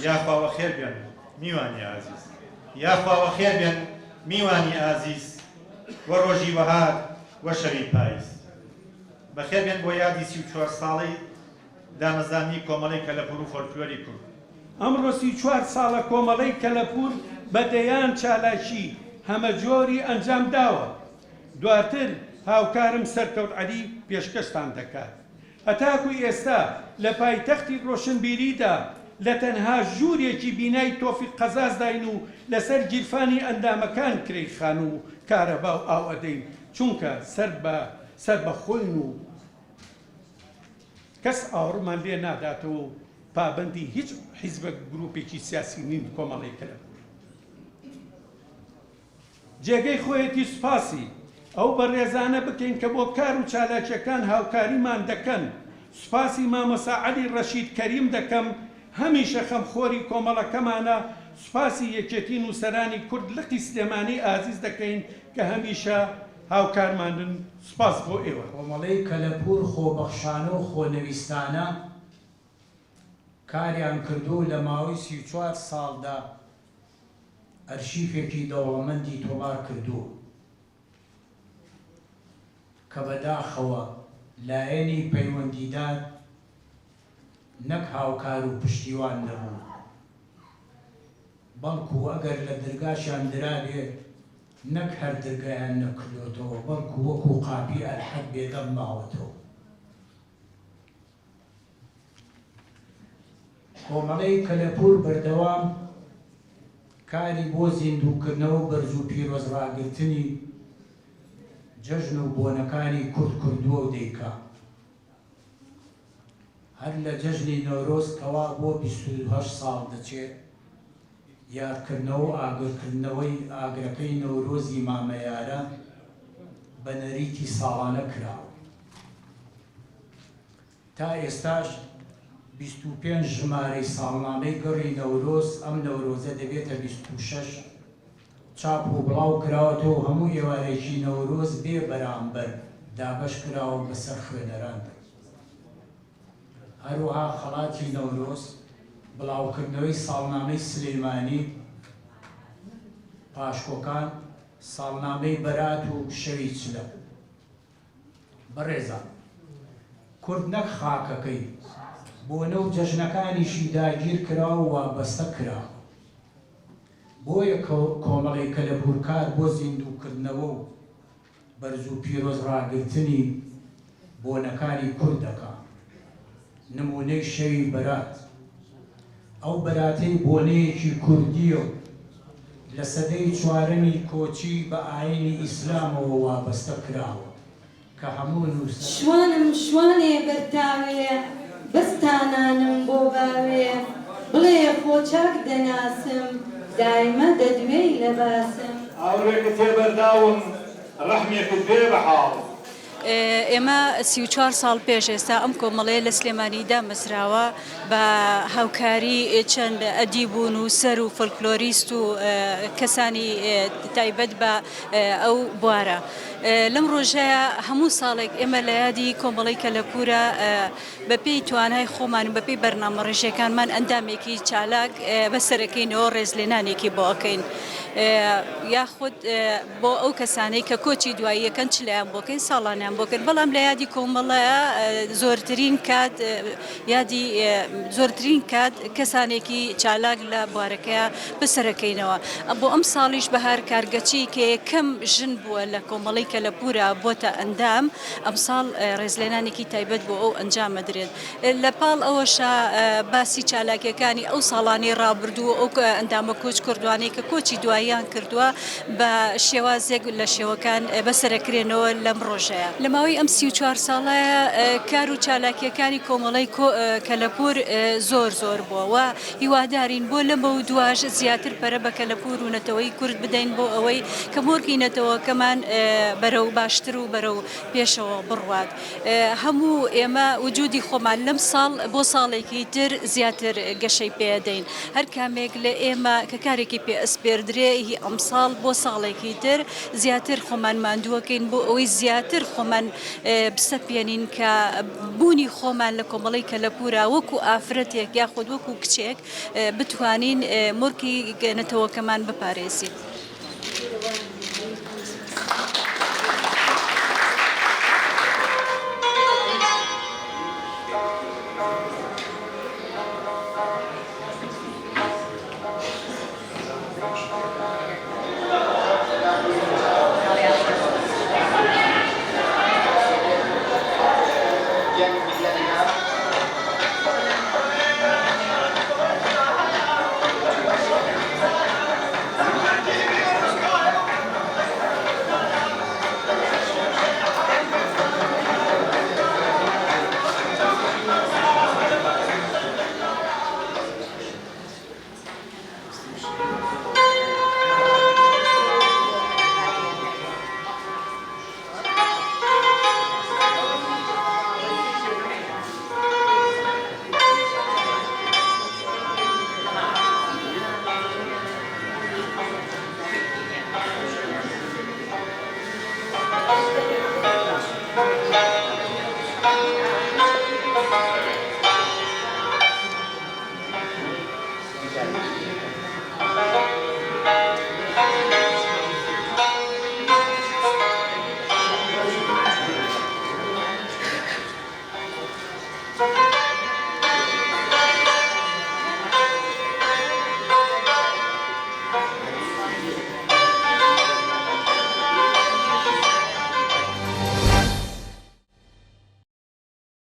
یاخوا وەخێر بێن میوانی ئازیز. یاخوا وەخێر بێن میوانی ئازیز وە ڕۆژی وەهار وە شەوی پایز. بەخێر بێن بۆ یادی 34 ساڵەی دامەزراندنی کۆمەڵەی کەلەپوور و فۆلکلۆری کورد. ئەمڕۆ 34 ساڵە کۆمەڵەی کەلەپوور بە دەیان چالاکی هەمەجۆری ئەنجام داوە. دواتر هاوکارم سەرکەوت عەلی پێشکەشتان دەکات. هەتاکو ئێستا لە پایتەختی ڕۆشنبیریدا لە تەنها ژوورێکی بینای تۆفیق قەزازداین و لەسەر گیرفانی ئەندامەکان کرێی خانوو و کارەبا و ئاو ئەدەین چونکە سەر بە سەربەخۆین و کەس ئاوڕمان لێ ناداتەوە و پابەندی هیچ حیزبەک گروپێکی سیاسی نین کۆمەڵەی کەلەپوور. جێگەی خۆیەتی سوپاسی ئەو بەڕێزانە بکەین کە بۆ کار و چالاکیەکان هاوکاریمان دەکەن، سوپاسی مامۆستا عەلی ڕەشید کەریم دەکەم هەمیشە خەمخۆری کۆمەڵەکەمانە، سوپاسی یەکێتی نووسەرانی کورد لقی سلێمانی ئازیز دەکەین کە هەمیشە هاوکارمانن، سوپاس بۆ ئێوە. کۆمەڵەی کەلەپوور خۆبەخشانە و خۆنەویستانە کاریان کردووە و لە ماوەی 34 ساڵدا ئەرشیفێکی دەوڵەمەندی تۆمار کردووە کە بەداخەوە لایەنی پەیوەندیدار نەک هاوکار و پشتیوان نەبوون، بەڵکو ئەگەر لە درگاشیان درابێ نەک هەر درگایان نەکردۆتەوە، بەڵکو وەکو قاپی ئەلحەد بێدەنگ ماوەتەوە. کۆمەڵەی کەلەپوور بەردەوام کاری بۆ زیندووکردنەوە و بەرز و پیرۆز ڕاگرتنی جەژن و بۆنەکانی کورد کردووە و دەیکا. هەر لە جەژنی نەورۆز کەوا بۆ 28 ساڵ دەچێ، یادکردنەوە و ئاگرکردنەوەی ئاگرەکەی نەورۆزی مامەیارە بە نەریتی ساڵانە کراوە. تا ئێستاش 25 ژمارەی ساڵنامەی گەڕی نەورۆز، ئەم نەورۆزە دەبێتە 26، چاپ و بڵاو کراوەتەوە و هەموو ئێوارێکی نەورۆز بێ بەرامبەر دابەش کراوە بەسەر خوێنەراندا. هەروەها خەڵاتی نەورۆز، بڵاوکردنەوەی ساڵنامەی سلیمانی، پاشکۆکان، ساڵنامەی بەرات و شەوی چلە. بەڕێزان، کورد نەک خاکەکەی، بۆنە و جەژنەکانیشی داگیر کرا و وابەستە کرا. بۆیە کۆمەڵەی کەلەپوور کار بۆ زیندووکردنەوە و بەرز و پیرۆز ڕاگرتنی بۆنەکانی کورد دەکا. نموونەی شەوی بەرات. ئەو بەراتەی بۆنەیەکی کوردییە و لە سەدەی چوارەمی کۆچی بە ئایینی ئیسلامەوە وابەستە کراوە کە هەموو نووسەران. شوانم شوانێ بەرتاوێ بەس تا نانم بۆ باوێ بڵێ خۆ چاک دەناسم دایمە دەدوێی لە باسم. ئاوڕێکت تێ بەرداوم ڕەحمێکت بێ بە حاڵ. ئێمە 34 ساڵ پێش ئێستا ئەم کۆمەڵەیە لە سلێمانی دامەزراوە بە هاوکاری چەند ئەدیب و نووسەر و فۆلکلۆریست و کەسانی تایبەت بە ئەو بوارە. لەم ڕۆژەیە هەموو ساڵێک ئێمە لە یادی کۆمەڵەی کەلەپوورە بەپێی توانای خۆمان و بەپێی بەرنامەڕێژیەکانمان ئەندامێکی چالاک بەسەرەکەینەوە ڕێزلێنانێکی بۆ ئەکەین یاخود بۆ ئەو کەسانەی کە کۆچی دواییەکەن چلەیان بۆ کەین ساڵانیان بۆ کەین بەڵام لە یادی کۆمەڵە زۆرترین کات یادی زۆرترین کات کەسانێکی چالاک لە بوارەکەیا بەسەرەکەینەوە بۆ ئەم ساڵیش بەهار کارگەچی کە یەکەم ژن بووە لە کۆمەڵەی کەلەپوورە بۆتە ئەندام ئەمساڵ ڕێزلێنانێکی تایبەت بۆ ئەو ئەنجام ئەدرێت. لە پاڵ ئەوەشا باسی چالاکیەکانی ئەو ساڵانەی ڕابردوو و ئەو ئەندامە کۆچ کردوانەی کە کۆچی دواییان کردووە بە شێوازێک لە شێوەکان بەسەرەکرێنەوە لەم ڕۆژەیە. لە ماوەی ئەم 34 ساڵەیە کار و چالاکیەکانی کۆمەڵەی کەلەپوور زۆر زۆر بووە و هیوادارین بۆ لەمەودواش زیاتر پەرە بە کەلەپوور و نەتەوەی کورد بدەین بۆ ئەوەی کە مۆرکی نەتەوەکەمان بەرەو باشتر و بەرەو پێشەوە بڕوات. هەموو ئێمە وجودی خۆمان لەم ساڵ بۆ ساڵێکی تر زیاتر گەشەی پێدەین. هەر کامێک لە ئێمە کە کارێکی پێ ئەسپێردرێ هی ئەمساڵ بۆ ساڵێکی تر زیاتر خۆمان ماندووەکەین بۆ ئەوەی زیاتر خۆمان. خۆمان بسەپێنین کە بوونی خۆمان لە کۆمەڵەی کەلەپوورا وەکو ئافرەتێک یاخود وەکو کچێک بتوانین مۆرکی نەتەوەکەمان بپارێزین.